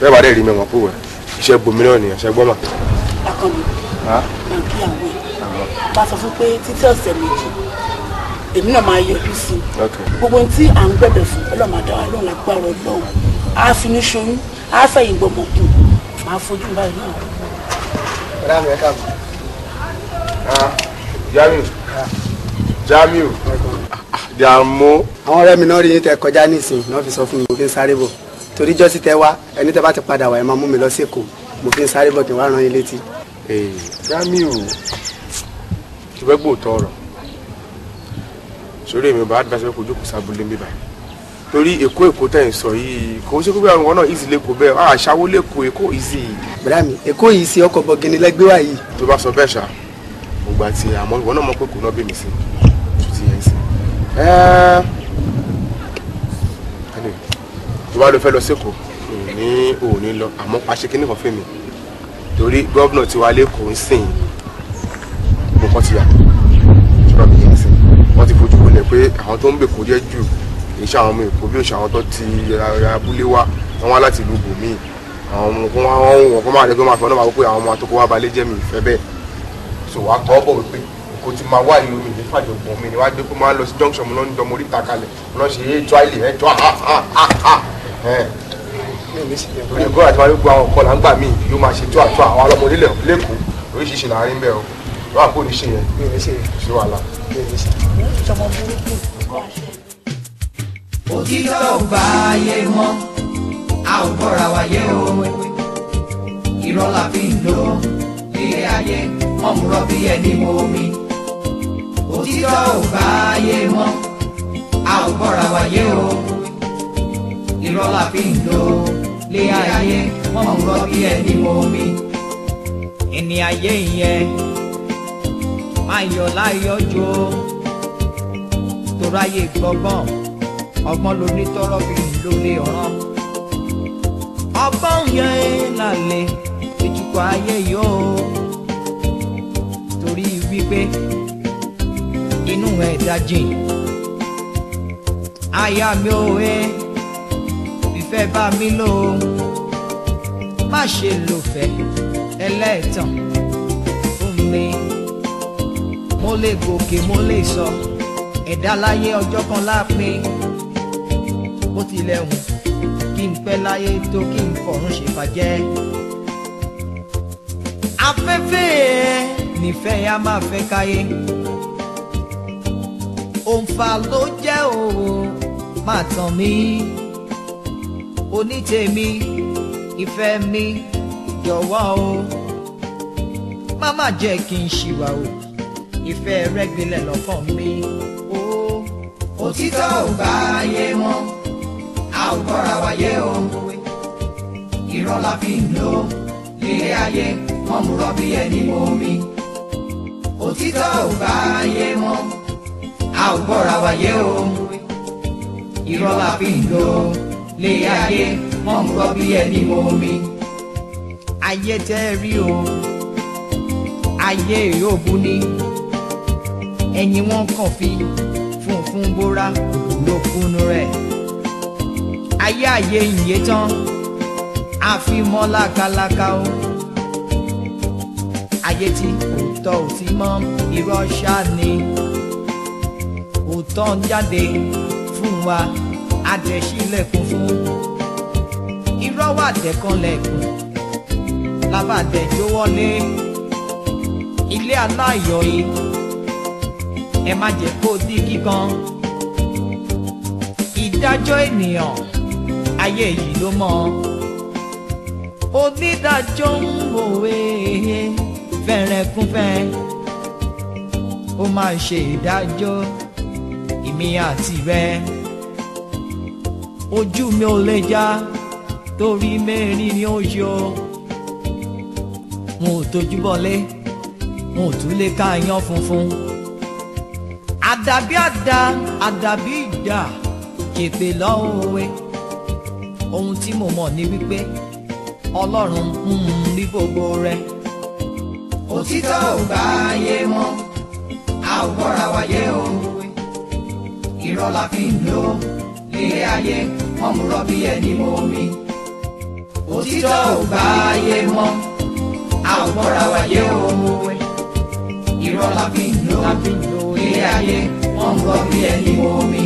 Bẹ́ẹ̀ bá dẹ̀ rí mi mọ̀ pé wẹ̀ iṣẹ́ gbomi náà nìyẹn ṣe gbọ́ mà. Akànnì máa kí àwọn ẹ̀ bá sọ fún pé títí ọ̀sẹ̀ méjì èmi náà máa yọjú sí i. Gbogbo ohun tí à ń gbẹ̀bẹ̀ fún Ọlọ́run máa dá wa lóhùn lágbára Ọlọ́run. Á fi ní ṣoyún, á fẹ̀yìn gbọmọ kù, máa fojú báyìí náà. Ọ̀rẹ́ mi ẹ káàbọ̀. Jamiu Jamiu Jàmó. Àwọn ọ̀rẹ́ mi náà rí yín tẹ kọjá nísìnyí náà fi sọ fún mi mo fi ń sáré bọ̀. Torí jọ́sí tẹ wá ẹni tẹ bá ti padà wá ẹ máa mú mi lọ sí Èkó mo fi ń sáré bọ̀ kí n wá rán yín létí. Jamiu tó fẹ́ gbóòótọ́ ọ̀rọ̀ sórí èmi bá advice pé kò jókòó sábúlé mi báyìí torí Èkó Èkó tẹ̀ ń sọ yìí kò ṣe pé àwọn náà easy lẹ́kọ̀ọ́ bẹ́ẹ̀ àṣàwó lẹ́kọ̀ọ́ Èkó easy. Bùrá mi Èkó yìí sí ọkọ̀ bọ̀gìnì lẹ́gbẹ́ wá yìí. Tó bá sọ bẹ́ẹ̀ ṣá mo gbà tí àmọ́ ìwọ náà mọ̀ pé kò náà bí mi sí tó ti yẹn sí. Tó bá lọ fẹ́ lọ sẹ́kọ̀ọ́ ní òní lọ àmọ́ pàṣẹ kínní kan fún mi torí gómìnà tiwa lẹ́kọ̀ọ́ ń sìn mo kọ́ ti yà sọ̀rọ̀ mi yẹn sìn wọ́n ti fojú wọlé pé àwọn tó ń bè kó jẹ́ jù kì í ṣe àwọn ọmọ Èkó bí òṣà àwọn tó ti abúlé wá wọ́n wá láti ìlú bòmíì àwọn ọmọ kó wọ́n kó máa rẹ kó máa fọ́ náà máa wọ pé àwọn ọmọ àtọkọ wa balẹ̀ jẹ́ mi ìfẹ́ bẹ́ẹ̀ so wàá tọ́ bọ̀ wípé kò ti máa wá ìlú mi ní fàjọgbọ̀n mi ni wàá gbé kó máa lọ sí junction mo lọ ń dọmọ oríta kalẹ̀ mo lọ ṣe é tó àìlè ẹ̀ tó ha ha ha ha torí gómìnà àti wàá gbọ́ àwọn ọkọ là ń gbà mí yóò máa ṣe tó àtọ́ àwọn ọlọ́mọdé lẹ́kọ̀ọ́ oríṣiríṣi láàrin bẹ́ẹ̀ o wàá kó ní ṣe yẹn ṣé wàhálà. Òtítọ́ ò bá ayé mọ́, a ò bọ́ra wáyé o. Irọ́ la fi ń lò ilé ayé, wọ́n mú rọ́bì ẹni mú omi. Òtítọ́ ò bá ayé mọ́, a ò bọ́ra wáyé o. Irọ́ la fi ń lò ilé ayé, wọ́n mú rọ́bì ẹni mú omi. Ẹni ayé yẹn máa yọ̀ láyọ̀ jò toráyé gbọ́gbọ́n ọgbọ́n ló ní tọ́rọ́ fi lólè ọ̀ràn ọgbọ́n yẹn lálẹ́ ìtukọ̀ ayé yóò torí wípé inú ẹ̀ dájìn aya mi ò ẹ́ ìfẹ́ bá mi lò ó má ṣe lò fẹ́ ẹlẹ́ẹ̀tàn fún mi mo lè gòkè mo lè sọ ẹ̀dá láyé ọjọ́ kan lápin bó tilẹ̀ hùn kí n pẹ́ láyé tó kí n fọ̀run ṣèfàjẹ́. Afẹ́fẹ́ nífẹ̀ẹ́ a máa fẹ́ káyé òǹfà ló jẹ́ òwò máa tàn mí onítèmi ìfẹ́ mi jọ̀wọ́ o má má jẹ́ kí n ṣìwà o ìfẹ́ rẹ gbilẹ̀ lọ́kàn mi. Òtítọ́ ò bá ayé mọ́, a ò bọ́ra wáyé o. Irọ́ la fi ń lò ilé ayé, wọ́n mú rọ́bì ẹni mú omi. Òtítọ́ ò bá ayé mọ́, a ò bọ́ra wáyé o. Irọ́ la fi ń lò ilé ayé, wọ́n mú rọ́bì ẹni mú omi. Ayé tẹ́ rí o, ayé yóò bu ni, ẹ̀yìn wọn kàn fi funfun bóra ló kúnú rẹ̀. Ayé ayé ìyè tán, àfi mọ́ lákaláka o. Ayé tí òótọ́ ò sí mọ́, irọ́ ṣá ni. Òótọ́ ń jáde fún wa, adẹ̀sílẹ̀kùn fún. Irọ́ wà dẹ̀kanlẹ̀kùn, lábàdẹ̀jọ́ wọlé. Ilé aláyọ̀ yìí, ẹ má jẹ́ kó di kíkan. Ìdájọ́ ènìyàn ayé yìí ló mọ̀. Onídàájọ́ ń wòwe fẹ́rẹ̀kúnfẹ́. Ó máa ṣe ìdájọ́ èmi àti rẹ. Ojú mi ò lè já torí mẹ́rin ni ó yọ. N ò tójú bọ́lé, n ò tún lè ká yan funfun. Àdàbí àdá, àdàbí ìdá, jèpè lọ́wọ́. Ohun tí mo mọ̀ ni wípé Ọlọ́run ń rí gbogbo rẹ̀. Òtítọ́ ò gbà ayé mọ́, a ò gbọ́ra wáyé o. Irọ́ la fi ń lò lílé ayé, wọ́n mú rọ́bì ẹni mọ́ mi. Òtítọ́ ò gbà ayé mọ́, a ò gbọ́ra wáyé o. Irọ́ la fi ń lò lílé ayé, wọ́n mú rọ́bì ẹni mọ́ mi.